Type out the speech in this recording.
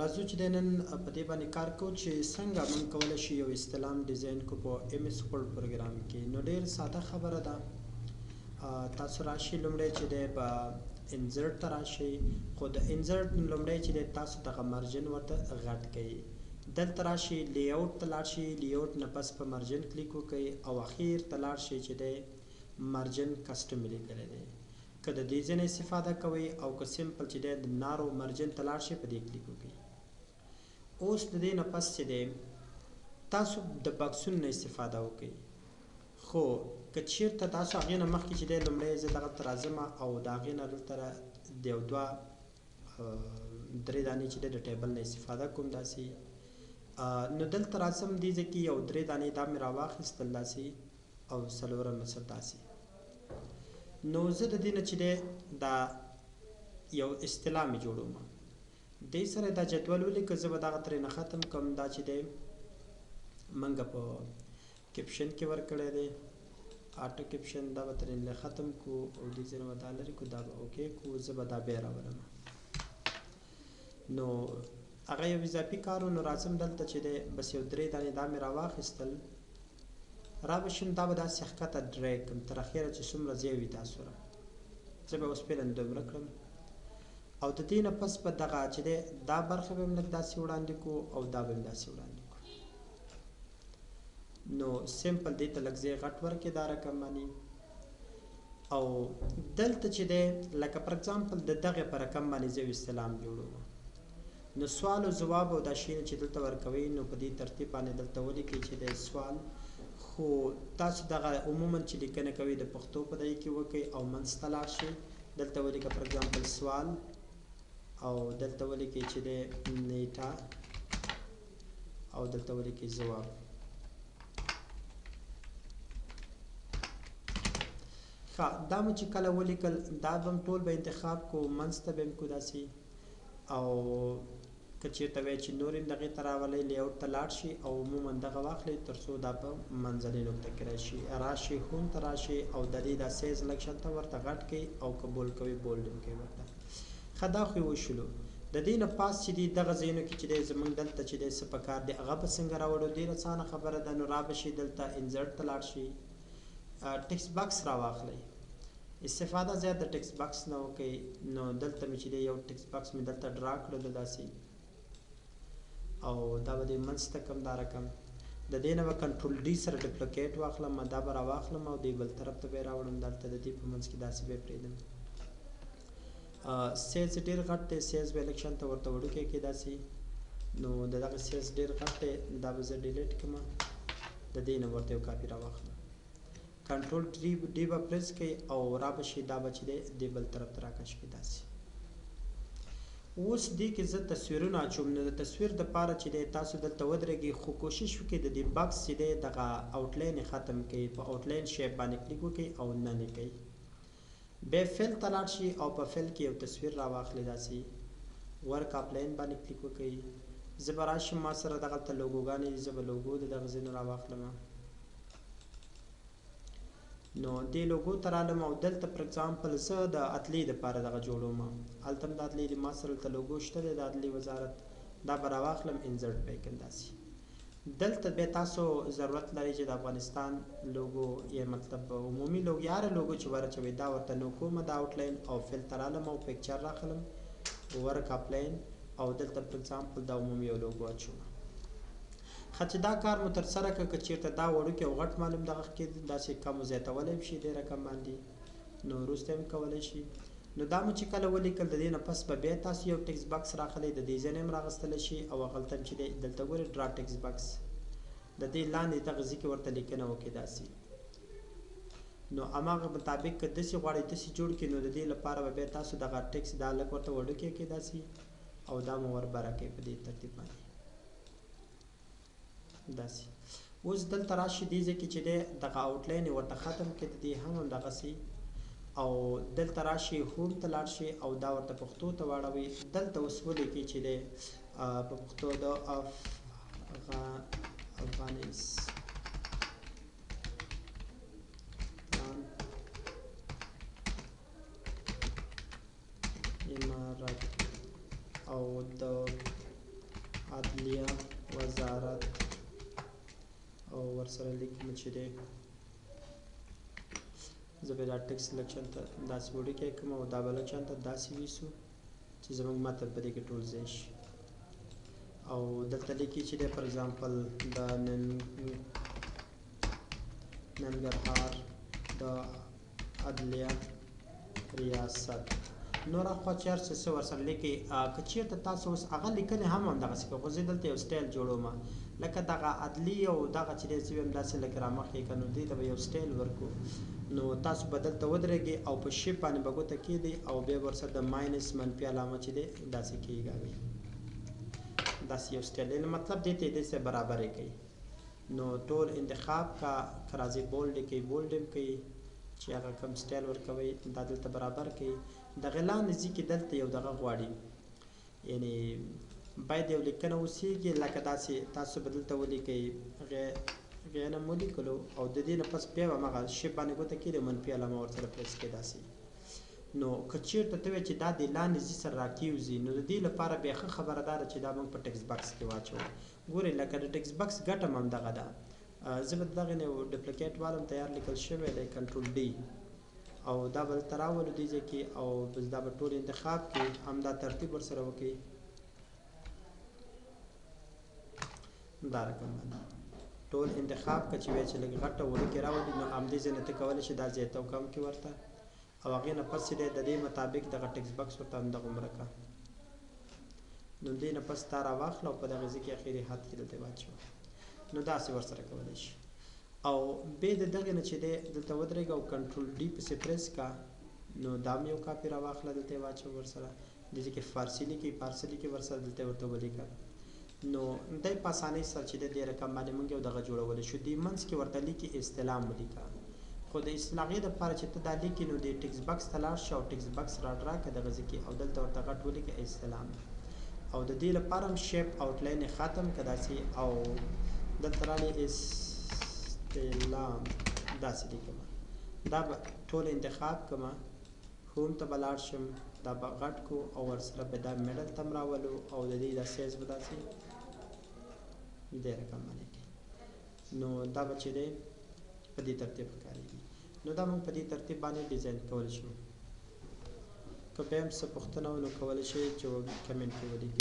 راځو چې د نن په دې باندې کار کوو چې څنګه موږ کولی شو یو استعلام ډیزاین کو په MS Word پروګرام کې. نو ډیر ساده خبره ده. تاسو راشئ لومړی چې دی په insert ته راشئ، خو د insert لومړی چې دی تاسو دغه margin ورته غټ کړئ. دلته راشئ layout ته لاړ شئ، layout نه پس په margin کلیک وکړئ او اخیر ته لاړ شئ چې دی margin custom لیکلی دی. که د دې ځای نه استفاده کوئ او که simple چې دی د narrow margin ته لاړ شئ په دې کلیک وکړئ. اوس د دې نه پس چې دی تاسو د باکسونو نه استفاده وکړئ، خو که چیرته تاسو هغې نه مخکې چې دی لومړی زه دغلته راځم او د هغې نه دلته د یو دوه درې دانې چې دی د table نه استفاده کوم داسې. نو دلته راځم دې ځای کې یو درې دانې دا مې راواخیستل داسې او څلورم څه داسې. نو زه د دې نه چې دی دا یو اصطلاح مې جوړوم، دې سره دا جدول ولیکه. زه به دغه ترې نه ختم کړم. دا چې دی منګه په caption کې ورکړی دی auto caption، دا به ترې نه ختم کو او دې ځای نه به دا لرې کو، دا به okay کو، زه به دا بیا راولم. نو هغه یو اضافي کار و. نو راځم دلته چې دی بس یو درې دانې دا مې راواخیستل، را به شم دا به داسې ښکته drag کړم تر اخره چې څومره ځای وي تاسو سره. زه به اوس فعلا دومره کړم او د دې نه پس به دغه چې دی دا برخه به هم لږ داسې وړاندې کو او دا به هم داسې وړاندې کو. نو simple دې ته لږ ځای غټ ورکړې دا رقم باندې. او دلته چې دی لکه for example د دغې په رقم باندې زه یو استعلام جوړوم. نو سوال او ځواب او دا شیونه چې دلته ورکوي نو په دې ترتیب باندې دلته ولیکئ چې دی سوال. خو تاسو دغه عموما چې لیکنه کوئ د پښتو په دای کې وکئ او منځ ته لاړ شئ. دلته ولیکه for example سوال او دلته ولیکئ چې دی نیټه او دلته ولیکئ ځواب. ښه دا مو چې کله ولیکل دا به هم ټول به انتخاب کو، منځ ته به هم کو داسې. او که چېرته وایي چې نور هم دغې ته راولئ layout ته لاړ شي او عموما دغه واخلئ تر څو دا په منځنۍ نقطه کې راشي. راشي home ته راشي او د دې دا سایز لږ شانته ورته غټ کړئ او که bold کوئ bold هم کوئ ورته. ښه دا خو یې وشولو. د دې نه پاس چې دی دغه ځایونو کې چې دی زموږ دلته چې دی څه پکار دی هغه به څنګه راوړو، ډېره اسانه خبره ده. نو را به شي دلته insert ته لاړ شي، text box راواخلئ. استفاده زیات د text box نه وکړئ. نو دلته مې چې دی یو text box مې دلته draw کړلو داسې او دا به دې منځ ته کړم دا رقم. د دې نه به control D سره duplicate واخلم، دا به راواخلم او دې بل طرف ته به یې راوړم. دلته د دې په منځ کې داسې به یې پرېږدم. سایز ډېر غټ دی، سایز به لږ شانته ورته وړوکی کړي داسې. نو د دغه سایز ډېر غټ دی، دا به زه delete کړم، د دې نه ورته یو کاپي راواخلم. control D به پریس کړئ او را به شي دا به چې دی دې بل طرف ته راکش کړئ داسې. اوس دې کې زه تصویرونه اچوم. نو د تصویر دپاره چې دی تاسو دلته ودرېږئ، خو کوشش وکړئ د دې box چې دی دغه outline یې ختم کړئ. په outline shape باندې کلیک وکړئ او none یې کړئ. بیا fill ته لاړ شئ او په fill کې یو تصویر راواخلئ داسې. work offline باندې کلیک وکړئ. زه به راشم ما سره دغلته لوګوګانې دي، زه به لوګو د دغه ځای نه راواخلم. نو دې لوګو ته رالم او دلته for example زه د عدلي دپاره دغه جوړوم. هلته هم د عدلي د ما سره دلته لوګو شته دی د عدلي وزارت، دا به راواخلم insert به یې کړم داسې. دلته بیا تاسو ضرورت لرئ چې د افغانستان لوګو یا مطلب عمومي لوګو یا هره لوګو چې ورچوئ دا ورته نو کومه د outline او fill ته رالم او picture راخلم work offline او دلته for example دا عمومي یو لوګو اچوم. ښه چې دا کار مو ترسره کړ، که چېرته دا وړوکی او غټ معلوم دغه کېد داسې کم زیاتولی هم شي دې رقم باندې، نو وروسته هم کولی شي. نو دا مو چې کله ولیکل د دې نه پس به بیا تاسو یو text box راخلئ، د دې ځای نه هم راغستلی شي او هغلته هم چې دی دلته ګورئ draw text box د دې لاندې دغه ځای کې ورته لیکنه وکړئ داسې. نو هماغه مطابق که داسې غواړئ داسې جوړ کړئ، نو د دې لپاره به بیا تاسو دغه ټیکس دا لږ ورته وړوکی کړئ داسې او دا مو وربره کړئ په دې ترتیب باندې داسې. اوس دلته راشي دې ځای کې چې دی دغه outline یې ورته ختم کړي د دې هم همدغسې. او دلته راشي home ته لاړ شي او دا ورته پښتو ته واړوي. دلته اوس ولیکي چې دی په پښتو د افغانستان امارت او د عدلیه وزارت او ورسره لیکم چې دی زه به دا ټیکس لږ شانته داسې وړوکی کړم او دا به لږ شانته داسې ویسو چې زموږ متن په دې کې ټول ځای شي. او دلته لیکي چې دی فار اګزامپل د ننګرهار د عدلیه ریاست. نور اخوا چې هر څه څه ورسره لیکي، که چېرته تاسو اوس هغه لیکنې هم همدغسې کوئ، خو زه دلته یو سټایل جوړوم لکه دغه عدلي او دغه چې دی څه ویم داسې لکه رامخکې که، نو دې ته به یو سټایل ورکړو. نو تاسو به دلته ودرېږئ او په shape باندې به ګوته کېږدئ او بیا به ورسره د minus منفي علامه چې دی داسې کېږوئ، داسې یو سټایل، یعنې مطلب دې ته یې داسې برابرې کوي. نو ټول انتخاب که راځي bold یې کوي، bold یې هم کوي چې هغه کوم سټایل ورکوي دا دلته برابر کوي. دغه لاندې ځي کې دلته یو دغه غواړي، یعنې باید یو لیکنه اوسېږي لکه داسې تاسو به دلته ولیکئ غینم ولیکلو او د دې نه پس بیا به هماغه shape باندې ګوته کېږدئ، منفي علامه ورسره پرېس کړئ داسې. نو که چېرته ته وایې چې دا د لاندې ځي سره راکېوځي، نو د دې لپاره بیا ښه خبره دا ده چې دا موږ په text box کې واچوو. ګورئ لکه د text box ګټه هم همدغه ده. زه به دغې نه یو duplicate والم، تیار لیکل شوی دی، control D، او دا به دلته راولو دې ځای کې او بس دا به ټول انتخاب کړي، همدا ترتیب ورسره وکړي دا رقم باندې ټول انتخاب که چې وایي چې لږ غټه وړوکې راولي، نو همدې ځای نه ته کولی شې دا زیات او کم کړي ورته، او هغې نه پس چې دی د دې مطابق دغه text box ورته همدغومره کړه. نو دې نه پس تا راواخله او په دغه ځای کې اخري حد کې دلته واچوه، نو داسې ورسره کولی شي. او بې د دغې نه چې دی دلته ودرېږه او control D پسې پرېس کړه، نو دا هم یو کاپي راواخله دلته یې واچوه ورسره، دې ځای کې فارسي لیکي، فارسي لیکي ورسره دلته یې ورته ولیکه. نو دی په اسانۍ سره چې د دې رقم باندې موږ یو دغه جوړولی شو. دې منځ کې ورته لیکي استعلام ولیکه، خو د اصطلاحي دپاره چې ته دا لیکې نو دې text box ته لاړ شه او text box را draw کړه دغه ځای کې او دلته ورته غټ ولیکه استعلام. او د دې لپاره هم shape outline یې ختم که داسې، او دلته راغلی استعلام داسې لیکم، دا به ټول انتخاب کړم، home ته به لاړ شم، دا به غټ کو او ورسره به دا middle ته هم راولو او د دې دا سایز به داسې دې رقم باندې کوي. نو دا به چې دی په دې ترتیب ښکارېږي. نو دا موږ په دې ترتیب باندې ډیزاین کولی شو. که بیا هم څه پوښتنه وي نو کولی شئ چې comment کې ولیکئ.